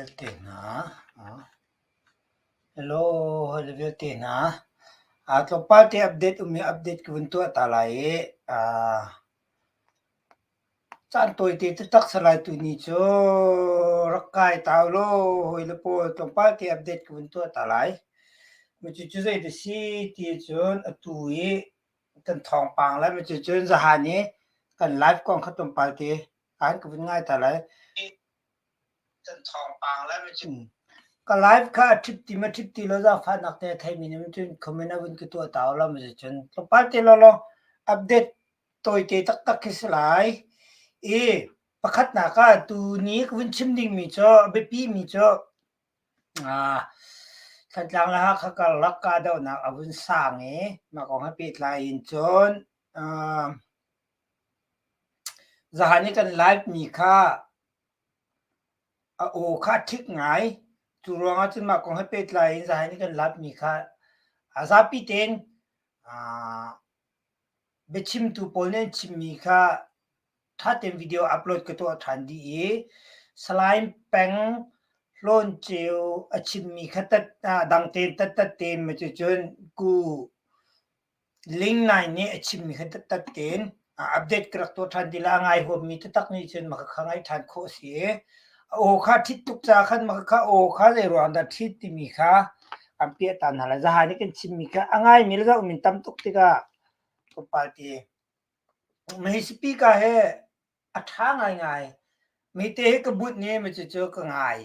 Vialte hna. Hello hawile vialte hna. Tlawmpal te update um i update ka vun tuah ta lai i caan tawite taktak si lai tuni cu rak kai ta ulaw hawile pawl tlawmpal te update ka vun tuah ta lai. Cucu zei dah si ti ahcun atu i kan thawngpang le cucun zahan i kan live kong kha tlawmpal te an ka vun ngai ta lai. Kan thawngpang le Ka live kha a ṭhit ti ma ṭhit ti lo zaangfahnak te a theimi nih cun comment a vun ka tuah ta lo ma cun tlawmpal te lawlaw update tawite taktak khi si lai. I pakhatnak ah tuni ka vun chim dingmi cu a biapi mi cu Thantlang le Hakha karlak kahdohnak a vun sang i mah kong he pehtlai in cun zahan i kan live mi kha a aw kha a ṭhik ngai. Cu ruangah cun mah kong he pehtlai in zahan i kan live mi kha a zapi tein biachimtu pawl nih an chimmi kha ṭha tein video upload ka tuah ṭhan dih i Salai Peng Hlawnceu a chimmi kha tat dang tein tattat tein ma cucun ku Ling Nai nih a chimmi kha tattat tein update ka rak tuah ṭhan ti la. A ngai huammi taktak nih cun maka kha ngaih ṭhan khawh a si i a aw kha ṭhit tuk caah khan maka kha aw kha zei ruang dah ṭhit timi kha an piah ta hna lai. Zahan i kan chimmi kha a ngaimi le zohmi tam tuk tikah tlawmpal te Mei speaker he a ṭha ngaingai. Mite hi ka but ne mi cucu ka ngai.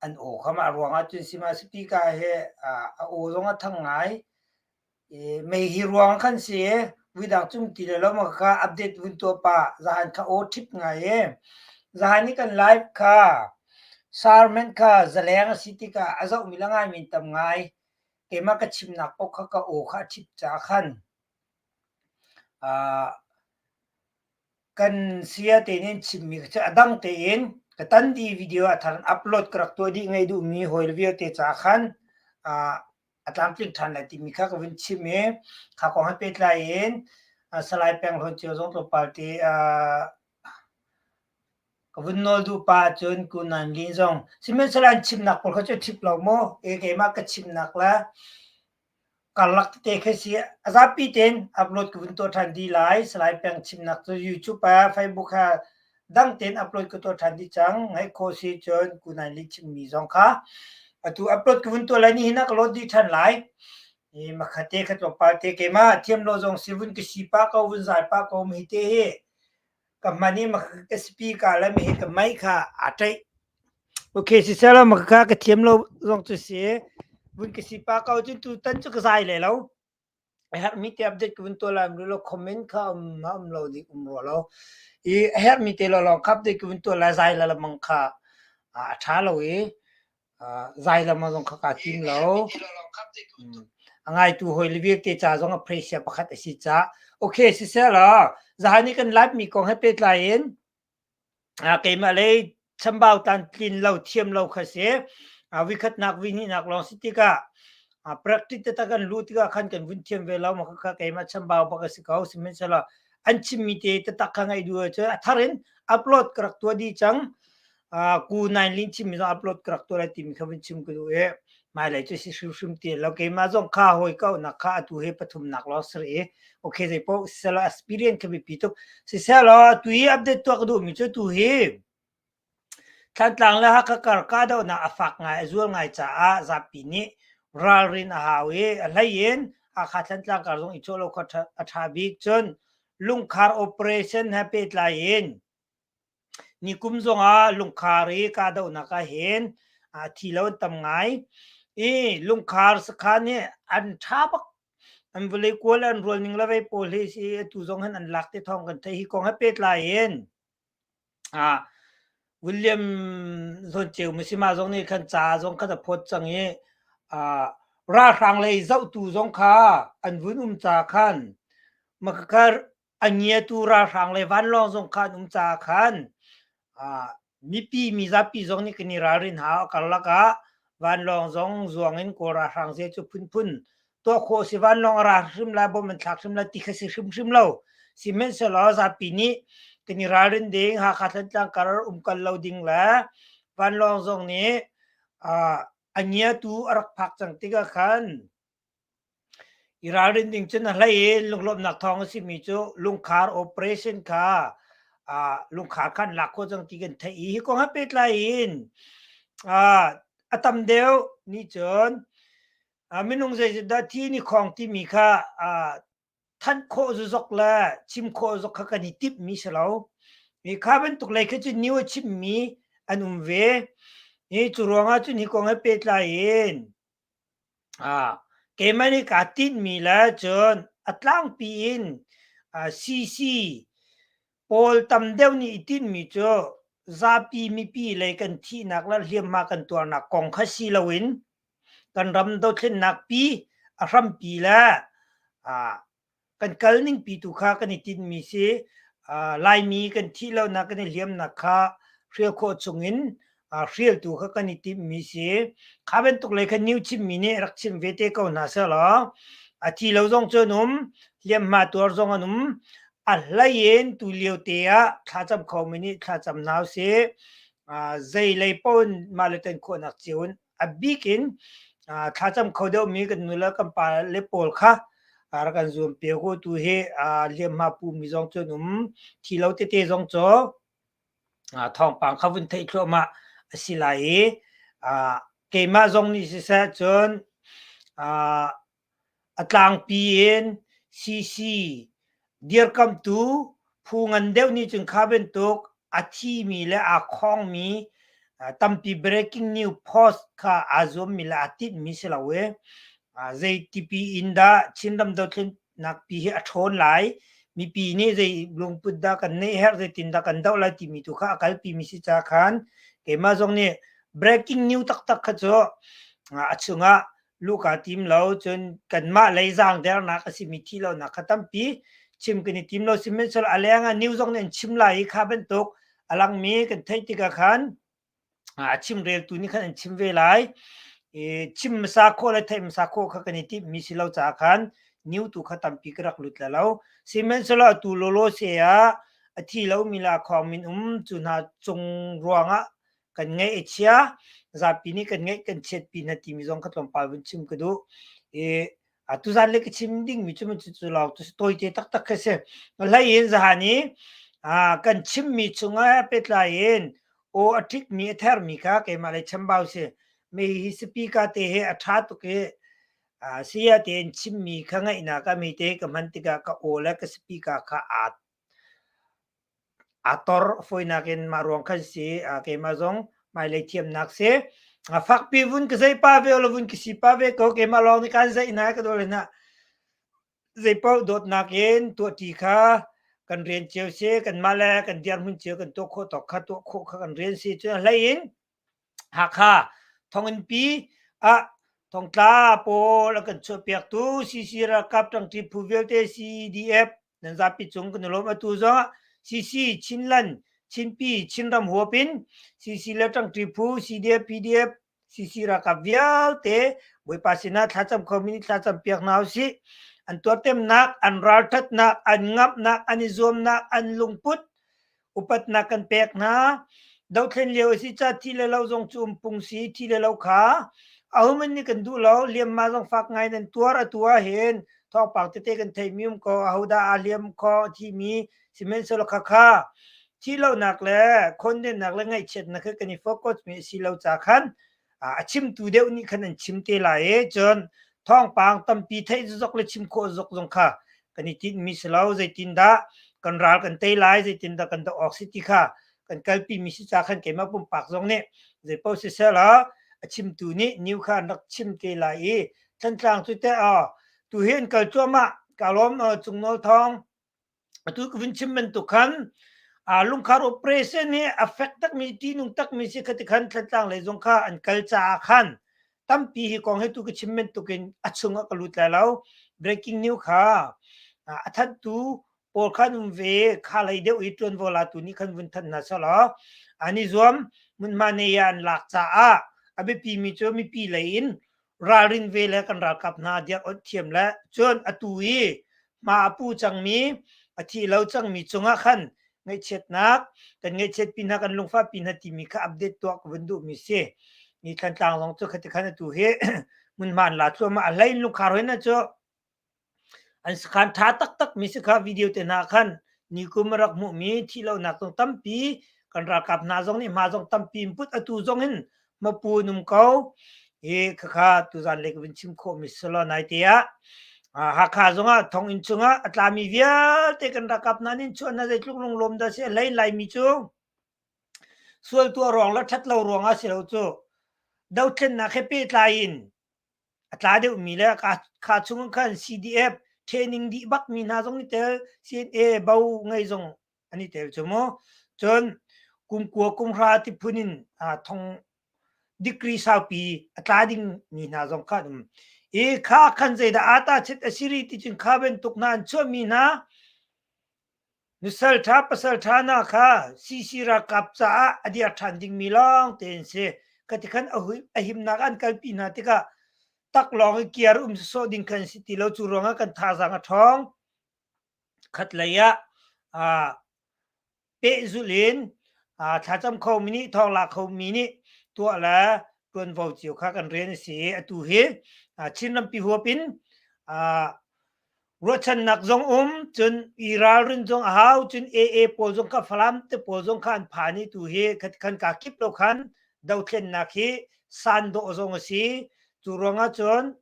An aw kha mah ruangah cun sima speaker he a aw zong a thang ngai. Mei hi ruang khan si i vuidang cung ti le lo ma kha update vun tuah pah. Zahan kha aw ṭhip ngai i zahan i kan live kha sermon kha zaleng a si tikah a zohmi le ngaimi an tam ngai. Keimah ka chimnak paoh kha ka aw kha a ṭhip caah khan Kan saya te nih an chimmi cu a dang tein ka tandi video a thar in upload ka rak tuah dih ngei duhmi hawi vialte ca khan a tlamtling ṭhan lai timi kha ka vun chim i kha kong he pehtlai in Salai Peng Hlawn Cio zong tlawmpal te ka vun nawl duh pah ahcun Ku Nan Lin zong sihmanhsehlaw an chimnak pawl kha cu ṭhip lo maw keimah ka chimnak le Karlak tete khi si. A zapi tein upload ka vun tuah ṭhan dih lai. Salai Peng chimnak cu YouTube ah, Facebook ah dang tein upload ka tuah ṭhan dih cang. Ngaih khawh si cun Kunai Li chimmi zong kha atu upload ka vun tuah lai. Nihin ah ka load dih ṭhan lai. I makhate kha tlawmpal te keimah thiam lo zong si vun ka si pah ko, vun zai pah ko mi te hi ka hman i ka speaker le mi hi ka mei kha aa ṭaih. Okay, siseh maka ka thiam lo zong cu si. Vun ka si pa ko cun tutan cu ka zai le lo. A herhmi te update ka vun tuah lai lo comment kha um um lo dik um rua lo. I a herhmi te lo lawng kha update ka vun tuah lai zai la lamang kha a ṭha lo i zai lamang zong kha kaa tim lo. A ngaitu hawi le vialte ca zong a pressure pakhat a si ca. Okay, siseh law zahan i kan live mi kong he pehtlai in Keimah lei chambau tlin lo thiam lo kha si. Vikhatnak vihnihnak lawng si tikah practice taktak kan luh tikah khan kan vun thiam ve lo ma kha keimah chambau bak a si ko. Sihmanhsehlaw an chimmi te taktak kha ngaih duh ahcun a thar in upload ka rak tuah dih cang. Ku nine lin chimmi zong upload ka rak tuah lai timi kha vun chim ka duh i hmailei cu si hrimhrim ti lo. Keimah zong kha hawi kauhnak kha atu hi pathumnak lawng si rih i okay zeipaoh siselaw experience kha biapi tuk. Siselaw tu i update tuah ka duhmi cu tu hi Thantlang le Hakha kar kahdohnak a fak ngai a zual ngai caah zapi nih ralrin a hau i a hlei in Hakha Thantlang kar zong i cawh lo kha a ṭha bik. Cun lungkhar operation he pehtlai in Nikum zongah lungkhar i kahdohnak ah hin thi lo an tam ngai i lungkhar sakhan hi an ṭha bak. An vawlei kual an rual ning le vei pawl hi si atu zong hin an lak ti thawng kan theih. Hi kong he pehtlai in William Hlawnceu Misima zong nih khan ca zong khan a phawt cang i ralhrang lei zohtu zong kha an vun um ca khan makakar a ngiatu ralhrang le vanlawng zong kha an um caah khan mipi mizapi zong nih kan i ralrin hau. A karlak ah vanlawng zong zuang in Kawl ralhrang ze cu phunphun tuah khawh si vanlawng a ra hrim lai bom an thlak hrim lai ti kha si hrimhrim lo. Sihmanhsehlaw zapi nih kan i ralrin ding Hakha Thantlang kar umkal lo ding le Vanlawng zong nih a ngiatu a rak phak cang tikah khan i ralrin ding cun a hlei in lunglawmhnak thawng a simi cu lungkhar operation kha lungkhar khan lak khawh cang ti kan theih i hi kong he pehtlai in a tam deuh nih cun minung zeizat dah thi ni khawng timi kha thanh khawh zuzok le chim khawh zok kha kan i timhmi si lo. Mi kha bantuk lei kha cu new a chimmi an um ve. Hi cu ruangah cun hi kong he pehtlai in keimah nih kaa tinhmi le cun a tlangpi in CC pawl tam deuh nih i tinhmi cu zapi mipi lei kan thihnak le hliamhma kan tuarnak kong kha si loin kan ram dothlennak pi a hrampi le kan kal ning pi tu kha kan i tinhmi si. Laimi kan thih lonak kan i hliamnak kha hrial khawh chungin hrialtu kha kan i timhmi si. Kha bantuk lei kha new chimmi nih rak chim ve te ko hna sehlaw a thi lo zong cu an um, hliamhma tuar zong an um. A hlei in tu lio te ah thlacam khomi nih thlacam hna usih. Zei lei paoh in mah le tan khawhnak cio in a bik in thlacam kho deuhmi kan nu le kan pa le pawl kha rak kan zuam piak u. Tu hi hliamhma pumi zong cu an um, thi lo tete zong cu thawngpang kha vun theih thluahmah a si lai i keimah zong nih siseh cun a tlangpi in CC dirkamhtu phu ngan deuh nih cun kha bantuk a thimi le aa khawngmi tampi breaking news post kha aa zuammi le aa tinhmi si lo i zeitipi in dah Chinram dothlennak pi hi a ṭhawn lai, mipi nih zei lungput dah kan neih herh, zeitin dah kan doh lai timi tu kha a kalpimi si ca khan keimah zong nih breaking news taktak kha cu a chungah luh kaa tim lo. Cun kanmah lei zaangdernak a simi thih lonak kha tampi chim kan i tim lo. Sihmanhsehlaw a leng ah news zong nih an chim lai i kha bantuk a langmi kan theih tikah khan a chimreltu nih khan an chim ve lai. I chim hmasa khawh le theih hmasa khawh kha kan i timhmi si lo caah khan new tu kha tampi ka rak lut le lo. Sihmanhsehlaw atu lawlaw se ah a thi lomi le a khawng min um cu hna cung ruangah kan ngaih a chia, zapi nih kan ngaih kan chiatpi hna timi zong kha tlawmpal vun chim ka duh. I tuzan le ka chim dingmi cu cu lawng cu tawite taktak kha si. Hlei in zahan i kan chimmi chungah pehtlai in aw a ṭhikmi a thermi kha keimah lei chambau si. Mi hi speaker te he a ṭha tuk i saya tein chimmi kha ngaihnak ah mi te ka hman tikah ka aw le ka speaker kha aa aa tor fawinak in mah ruang khan si. Keimah zong hmailei thiamnak si. Fakpi vun ka zei pa ve lo vun ka si pa ve ko. Keimah lawng nih kaan zeih hna ka dawl hna. Zeipaoh dawtnak in tuahṭi kha kan rian cio si. Kanmah le kan dirhmun cio kan tuah khawh tawk kha tuah khawh kha kan rian si. Cun a hlei in Hakha thonginn-pi ah thongtla pawl a kan chuahpiaktu CC ralkap ṭangṭi phu vialte CDF nan zapi cung kan i lawm. Atu zongah CC Chinland Chinpi Chinram huap in CC le ṭangṭi phu CDF PDF CC ralkap vialte Bawipa sinah thlacam khomi nih thlacam piak hna usih. An tuartemnak, an ralṭhatnak, an ngamhnak, an i zuamnak, an lungput upatnak kan pek hna. Dothlen lio a si ca thi le lo zong cu um pung si thi le lo kha ahohmanh nih kan duh lo. Liamma zong fak ngai nan tuar. Atu ah hin thawngpang tete kan theimi um ko. Ahodah aa hliam kho thimi sihmanhsehlaw khakha thih lonak le khondennak le ngaihchiatnak kha kan i focus mi a si lo ca khan a chimtu deuh nih khan an chim te lai i cun thawngpang tampi theih zok le chim khawh zok zong kha kan i tinhmi si lo. Zeitindah kan ral kan tei lai, zeitindah kan doh awk si ti kha kan kalpi mi si ca khan keimah pumpak zong nih zeipaoh siseh law a chimtu nih new kha an rak chim te lai i Thantlang cu teh tu hi an kal cuahmah. Ka lawm Cung Nawl Thawng. Atu ka vun chim bantuk khan lungkhar operation hi a fek takmi ṭihnung takmi si kha ti khan Thantlang lei zong kha an kal caah khan tampi hi kong hi tu ka chim bantukin a chung ah ka lut lai lo. Breaking news kha a thanhtu pawl khan um ve kha lei deuh i ṭuanvo latu nih khan vun thanh hna selaw an i zuam hmunhma ne an lak caah a biapi mi cu mipi lei in ralrin ve le kan ralkap hna diak awnh thiam le cun atu i hma a pu cangmi a thi lo cangmi cungah khan Ngaihchiatnak kan ngaihchiat pi hna kan lungfah pi hna timi kha update tuah ka vun duhmi si. Ni Thlantlang zong cu khati khan atu hi hmunhma an la thluahmah. A hlei in lungkhar hoi na cu An sakhan ṭha taktak mi si kha video te hna khan nikum a rak hmuhmi thihlohnak zong tampi kan ralkap hna zong nih hma zong tampi in put atu zong in mapu an um ko. Hi khakha tuzan lei ka vun chim khawhmi si lo naite ah Hakha zongah thonginn chungah a tlami vialte kan ralkap hna nih chuah hna zeitluk lunglawm dah si a hlei Laimi cu sual tuah ruang le ṭhat lo ruangah si lo cu dothlennak he pehtlai in a tla deuhmi le kha chung khan CDF training dih bakmi hna zong i tel CNA bo ngei zong an i tel cu mu cun kum kua kum hra ti phun in thong degree saupi a tla ding mi hna zong kha an um i kha khan zeidah ata chit a siri ti cun kha bantuk hna an chuahmi hna Nusal ṭha pasal ṭha hna kha CC ralkap caah a dir ṭhan dingmi lawng tein si. Kati khan a himnak an kalpi hna tikah taklawng i kiar um sawsawh ding khan si ti lo. Cu ruangah kan thazaang a ṭhawng. Khatlei ah pehzulh in thlacam khomi nih thawngla khomi nih tuah le ṭuanvo cio kha kan rian a si i atu hi Chin rampi huap in Ruahchannak zong um, cun i ralrin zong a hau, cun AA pawl zong kha Falam te pawl zong kha an phan i tu hi khan ka kip lo khan dothlennak hi san dawh zong a si. Cu ruangah cun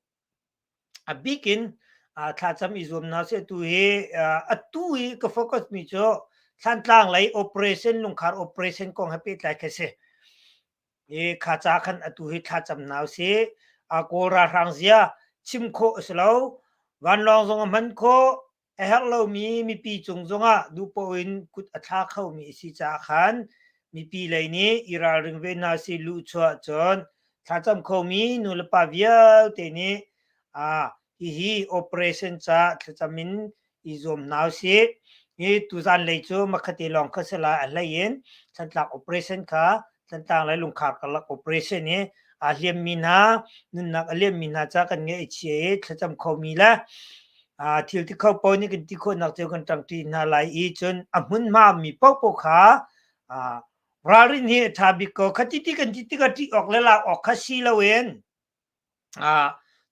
a bik in thlacam i zuam hna seh tu hi atu i ka focus mi cu Thlantlang lei operation lungkhar operation kong he pehtlai khi si. I kha ca khan atu hi thlacam hna usih. Kawl ralhrang zia chim khawh a si lo. Vanlawng zong a hman khawh. A herh lomi mipi cung zongah duhpoh in kut a thla khomi a si caah khan mipi lei nih i ralring ve hna sih luhchuah cun thlacam khomi nulepa vialte nih hihi operation ca thlacam in i zuam hna usih. Hi tuzan lei cu makhate lawng kha si lai a hlei in Thantlang operation kha Thantlang le Lungkhar karlak operation hi aa hliammi hna nunnak a liammi hna ca kan ngeih chia i thlacam khomi le thil ti kho paoh nih kan ti khawhnak cio kan ṭangṭi hna lai i cun a hmunhma mi paohpaoh kha ralrin hi a ṭha bik ko. Khati ti kan ti tikah ṭih awk le lak awk kha si loin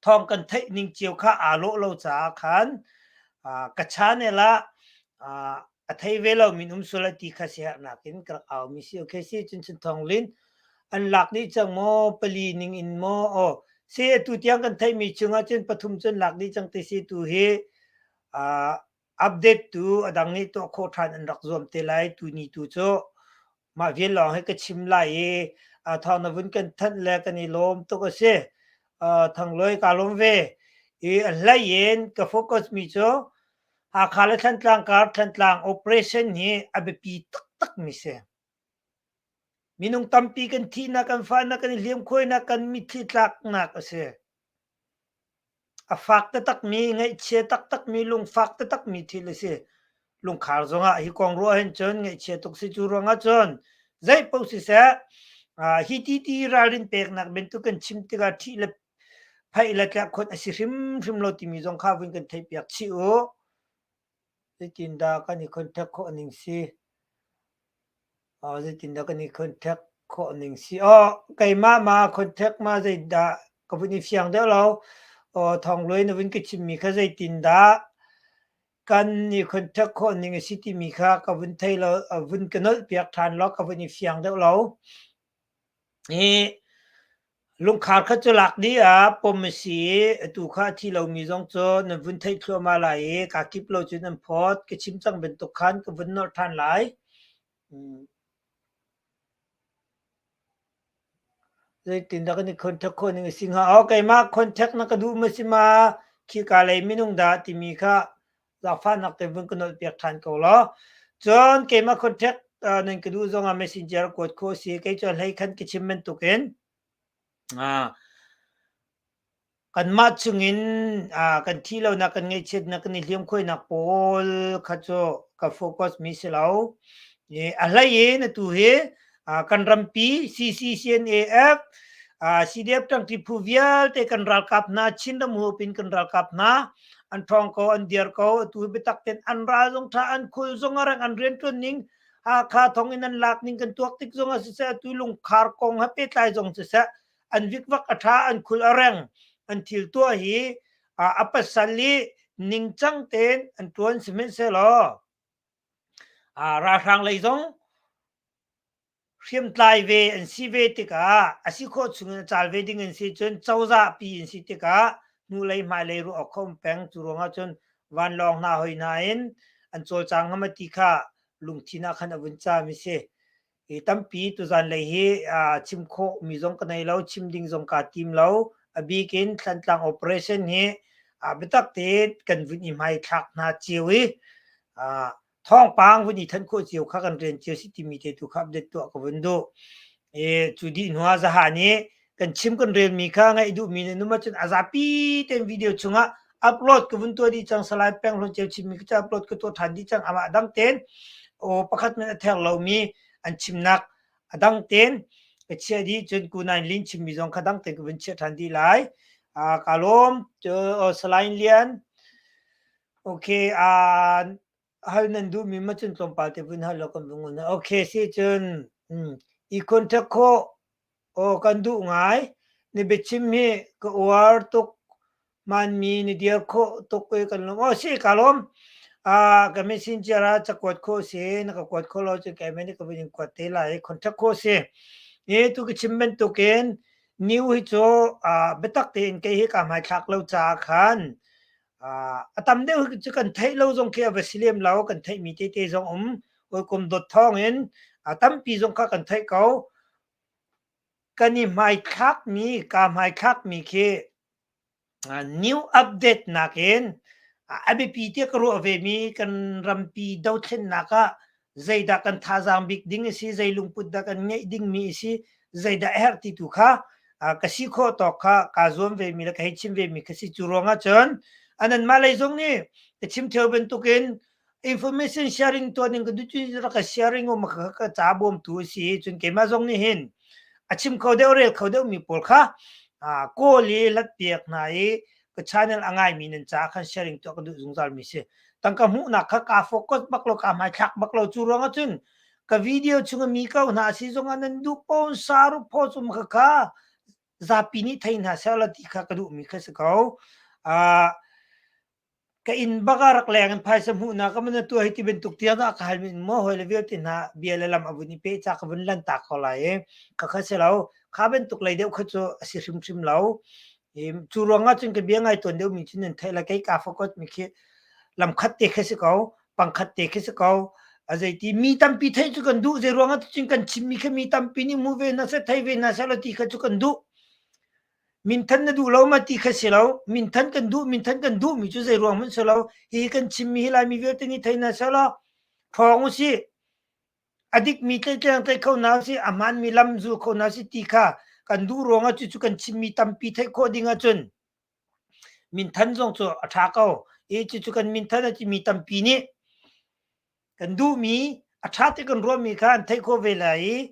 Thawng kan theih ning cio kha aa lawh lo caah khan ka channel ah a thei ve lo min um sual ti kha siaherhnak in ka rak au mi si. Okay si cun cun thawng lin an lak dih cang maw pali ning in maw aw si atu tiang kan theih mi chungah cun pathum cun lak dih cang ti si tu hi update tu a dang nih tuah khawh ṭhan an rak zuam te lai tu ni tu cu Mah vial lawng hi ka chim lai i thawng na vun kan thanh le kan i lawm tuk a si. Thangluai kaa lawm ve. I a hlei in ka focus mi cu Hakha le Thantlang kar Thantlang operation hi a biapi taktak mi si. Minung tampi kan thihnak, kan fahnak, kan i hliamkhuainak, kan mitthli tlaknak a si. A fak taktakmi, ngaihchia taktakmi, lungfak taktakmi thil a si. Lungkhar zongah hi kong ruah hin cun ngaihchia tuk si. Cu ruangah cun zeipaoh siseh, hi ti ti ralrin peknak bantuk kan chim tikah ṭhih le phaih le tlerhkhonh a si hrimhrim lo timi zong kha vun kan theihpiak chih u. Zeitindah kan i contact khawh ning si? Zeitindah kan i contact khawh ning si? Aw, keimah ma contact ma zeidah ka vun i fiang deuh lo. Aw, Thawngluai na vun ka chimmi kha zeitindah kan i contact khawh ning a si timi kha ka vun thei lo, vun ka nolh piak ṭhan law ka vun i fiang deuh lo. Hi lungkhar kha cu lak dih ah pom a si i atu kha a thi lomi zong cu nan vun theih thluahmah lai i kaa kip lo cun an phawt. Ka chim cang bantuk khan ka vun nolh ṭhan lai. Zeitindah kan i contact khawh ning a si hnga? Aw keimah contact na ka duh ma si ma? Khika lei minung dah timi kha zaangfahnak te vun ka nolh piak ṭhan ko law. Cun keimah contact nan ka duh zongah messenger kuat khawh a si. Kei cu hlei khan ka chim bantukin kanmah chungin kan thih lonak, kan ngaihchiatnak, kan i hliamkhuainak pawl kha cu ka focus mi si lo. A hlei in atu hi kan rampi CCCNAF CDF ṭangṭi phu vialte kan ralkap hna Chin ram huap in kan ralkap hna an ṭhawng ko an dir ko atu hi biatak tein an ral zong ṭha an khul zong a reng an rianṭuan ning. Hakha thong in an lak ning kan tuak tik zong ah siseh, atu lungkhar kong he pehtlai zong siseh, an vikvak a ṭha, an khul a reng, an thil tuah hi a pasal i ningcang tein an ṭuan. Sihmanhsehlaw ralhrang lei zong hriamtlai ve an si ve tikah a si khawh chungin a caal ve ding an si cun cozah pi an si tikah hnulei hmailei ruah awk kha um peng. Cu ruangah cun vanlawng hna hoi hna in an cawlcang hnga ma ti kha lungthin ah khan a vun caam i si. Hi tampi tuzan lei hi chim khawh mi zong ka nei lo, chim ding zong kaa tim lo. A bik in Thlantlang operation hi biatak tein kan vun i hmaithlak hna cio i thawngpang vun i thanh khawh cio kha kan rian cio si timi te tu kha update tuah ka vun duh. E cu dih hnu ah zahan i kan chim kan relmi kha ngaih duhmi nan um ahcun a zapi tein video chungah upload ka vun tuah dih cang. Salai Peng Hlawn Ceu chimmi ka upload ka tuah ṭhan dih cang. Amah dang tein aw pakhat men a ther lomi an chimnak a dang tein ka chiah dih, cun Ku Nain Lin chimmi zong kha dang tein ka vun chiah ṭhan dih lai. Ka lawm Salai Lian. Okay, hal nan duhmi ma cun tlawmpal te vun hal law kan vun ngun. Okay, si cun i contact khawh aw kan duh ngai. Na biachim hi ka uar tuk. Hmaanmi na dir khawh tuk i kan lawm. Aw si, ka lawm. Ka messenger ah cakuat khawh si, na ka kuat khawh lo cun keimah nih ka vun in kuat te lai i contact khawh si. Ni tu ka chim bantukin new hi cu biatak tein kei hi kaa hmaithlak lo caah khan A tam deuh cu kan theih lo zong khi a va si lem lo. Kan theihmi tete zong um. Hawikom dawt thawng in tampi zong kha kan theih ko. Kan i hmaithlakmi, kaa hmaithlakmi khi new update nakin a biapi tiah ka ruah vemi kan rampi dothlennak ah zeidah kan thazaang bik ding a si, zei lungput dah kan ngeih dingmi a si, zeidah a herh ti tu kha ka si khawh tawk kha kaa zuam vemi le ka hei chim vemi kha si. Cu ruangah cun ananmah lei zong nih ka chim theo bantukin information sharing tuah ning ka duh cu rak ka sharing um ka ka ca bawmtu a si. Cun keimah zong nih hin a chim kho deuh rel kho deuh mi pawl kha kawl i hlat piak hna i ka channel a ngaimi nan caah khan sharing tuah ka duh zungzal mi si. Tangka hmuhnak kha kaa focus bak lo, kaa hmaithlak bak lo. Cu ruangah cun ka video chung mi ko hna si zongah nan duh pon saru pho cum kha kha zapi nih thei hna seh la ti kha ka duh mi kha si ko. Ka inn bak ah rak leng in phaisa hmuhnak ka man tuah hi ti bantuk tiang ah ka hal mi maw hoi le vialte hna bia le lam a vun i pe ca ka vun lan ta ko lai i kha kha si lo, kha bantuk lei deuh kha cu a si hrimhrim lo. Cu ruangah cun ka bia ngai tawn deuh mi cu nan theih la, kei ka focus mi khi lam khat te khi si ko, pangkhat te khi si ko. A zeiti mi tampi theih cu kan duh, zei ruangah cun kan chim mi kha mi tampi nih hmu ve hna seh, thei ve hna seh law ti kha cu kan duh. Minthan na duh lo ma ti kha si lo. Minthan kan duh, minthan kan duh mi cu zei ruang hmanh si lo. Hihi kan chim mi hi Laimi vialte nih thei hna seh law ṭhawng usih. A dikmi tleitleng tlaih kho hna usih, a hmaanmi lam zul kho hna usih ti kha kan duh ruangah cucu kan chimmi tampi theih khawh ding ahcun minthan zong cu a ṭha ko. I cucu kan minthan a timi tampi nih kan duhmi a ṭha ti kan ruahmi kha an theih khawh ve lai i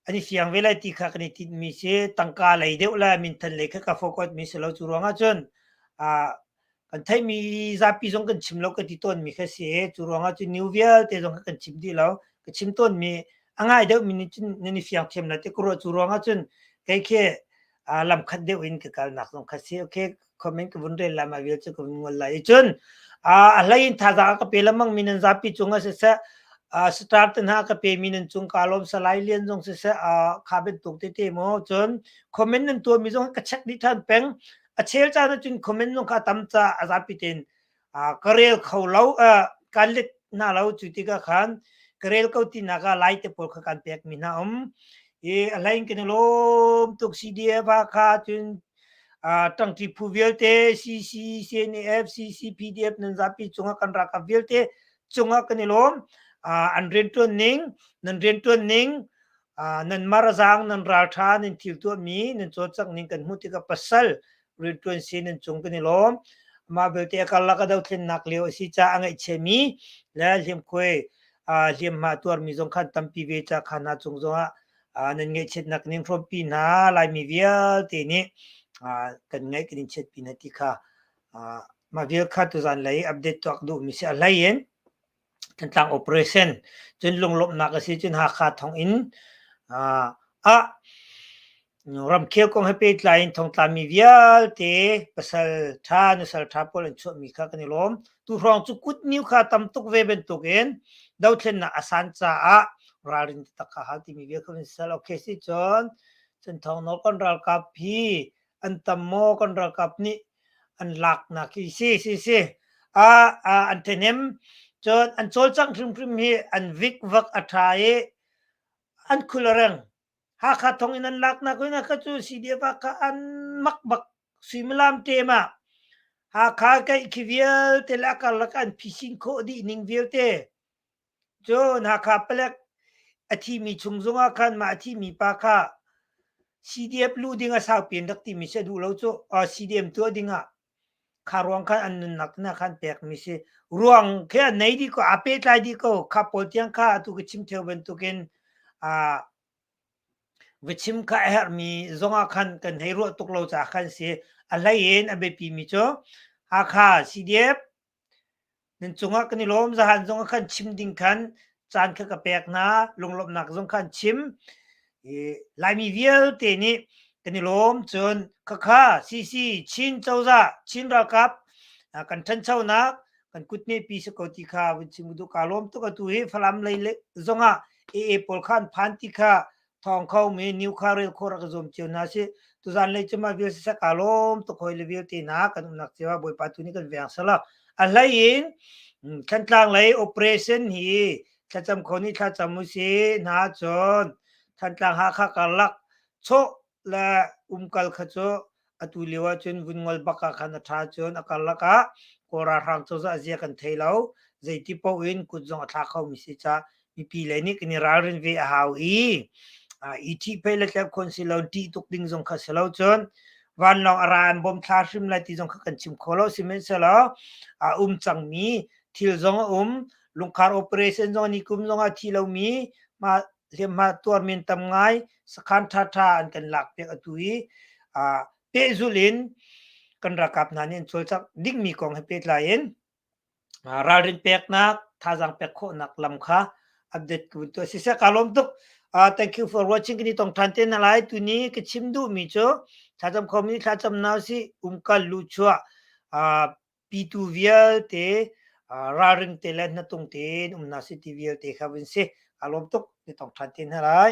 an i fiang ve lai ti kha kan i tinhmi si. Tangka lei deuh le minthan lei kha ka focus mi si lo. Cu ruangah cun kan theihmi zapi zong kan chim lo ka ti tawnmi kha si. Cu ruangah cun new vialte zong kha kan chim dih lo. Ka chim tawnmi a ngai deuhmi nih cun nan i fiang thiam lo ti ka ruah. Cu ruangah cun kei khi lam khat deuh in ka kalnak zong kha si. Okay, comment ka vun rel lai, mah vial cu ka vun ngol lai i cun a hlei in thazaang ka pe lengmang mi nan zapi cungah siseh, star te hna ka pe mi nan cung ka lawm. Salai Lian zong siseh, kha bantuk tete maw, cun comment nan tuah mi zong ka check dih than peng. A chel caan ahcun comment zong kha tam ca a zapi tein ka rel kho lo, kan let hna lo. Cu tikah khan ka rel ko tinak ah lai te pawl kha kan pek mi hna um i a hlei in kan i lawm tuk. CDF ah kha cun ṭangṭi phu vialte, CC, CNAF, CC, PDF nan zapi cungah, kan ralkap vialte cungah kan i lawm. An rianṭuan ning, nan rianṭuan ning, nan marazang, nan ralṭha, nan thil tuahmi, nan cawlcangh ning kan hmuh tikah pasal rianṭuan si nan cung kan i lawm. Mah belte a karlak a dothlennak lio a si caah a ngaihchiami le hliamkhuai hliamhma tuarmi zong khan tampi ve ca kha hna cung zongah nan ngaihchiatnak ning hrawmpi hna. Laimi vialte nih kan ngaih kan in chiatpi hna ti kha mah vial kha tuzan lei update tuak duhmi si. A hlei in. Thantlang operation cun lunglawmhnak a si cun Hakha thonginn ah ramkhel kong he pehtlai in thongtlami vialte pasal ṭha nusal ṭha pawl an chuahmi kha kan i lawm. Tuhrawng cu kutniu kha tam tuk ve bantukin dothlennak a san caah ralrin taktak kha hau timi vial kha kan sal. Okay si cun cun thawngnawl kan ralkap hi an tam maw kan ralkap nih an laknak hi si si si an ṭhahnem cun an cawlcangh hrimhrim hi an vikvak a ṭha i an khul a reng Hakha thong in an laknak in kha cu CDF ah kha an mak bak suimilam ṭem ah Hakha kaih khi vialte le a karlak an phisin khawh dih ning vialte Cun Hakha palek a thimi chung zongah khan mah a thimi pa kha CDF luh ding a saupi an rak timi si a duh lo cu CDM tuah ding ah kha ruang khan an nunnak hna khan pekmi si. Ruang khi an nei dih ko, aa pehtlai dih ko. Kha pawl tiang kha atu ka chim theo bantukin va chim kha a herhmi zongah khan kan hei ruah tuk lo caah khan si. A hlei in a biapimi cu Hakha CDF Nan cungah kan i lawm. Zahan zong ah khan chim ding khan caan kha ka pek hna. Lunglawmhnak zong khan chim. Laimi vialte nih kan i lawm. Cun khakha CC Chin cozah Chin ralkap kan ṭhanchonak kan kutnehpi si ko ti kha vun chim duh kaa lawm tuk. Atu hi Falam lei zongah AA pawl kha an phan ti kha thawng kho mi new kha rel khawh rak zuam cio hna si tuzan lei cu mah vial siseh kaa lawm tuk hoi le vialte hna kan umnak cio ah Bawipa tu nih kan veng sala a hlei in Thantlang lei operation hi thlacam kho nih thlacam u si hna cun Thantlang Hakha karlak chawh le umkal kha cu atu lio ahcun vun ngol bak ah khan a ṭha cun a karlak ah Kawl ralhrang cozah zia kan thei lo zeiti paoh in kut zong a thla khomi si caah mipi lei nih kan i ralrin ve a hau i i ṭhihphaih le tlerhkhawn si lo ṭih tuk ding zong kha si lo cun vanlawng a ra an bom thla hrim lai ti zong kha kan chim kho lo sihmanhsehlaw a um cangmi thil zong a um lungkhar operation zong ni kum zong ah thi lomi mah hliamhma tuarmi an tam ngai sakhan ṭhaṭha an kan lak piak atu i pehzulh in kan ralkap hna nih an cawlcangh dingmi kong he pehtlai in ralrin peknak thazaang pek khawhnak lam kha update ka vun tuah siseh kaa lawm tuk thank you for watching kini tong ṭhan te na lai tuni ka chim duhmi cu thlacam khomi thlacam na si umkal luchuah pitu vialte ralring te le hnatung tein um hna si ti vialte kha vun si. Kaa lawm tuk. Ni tong ṭhan te hna lai.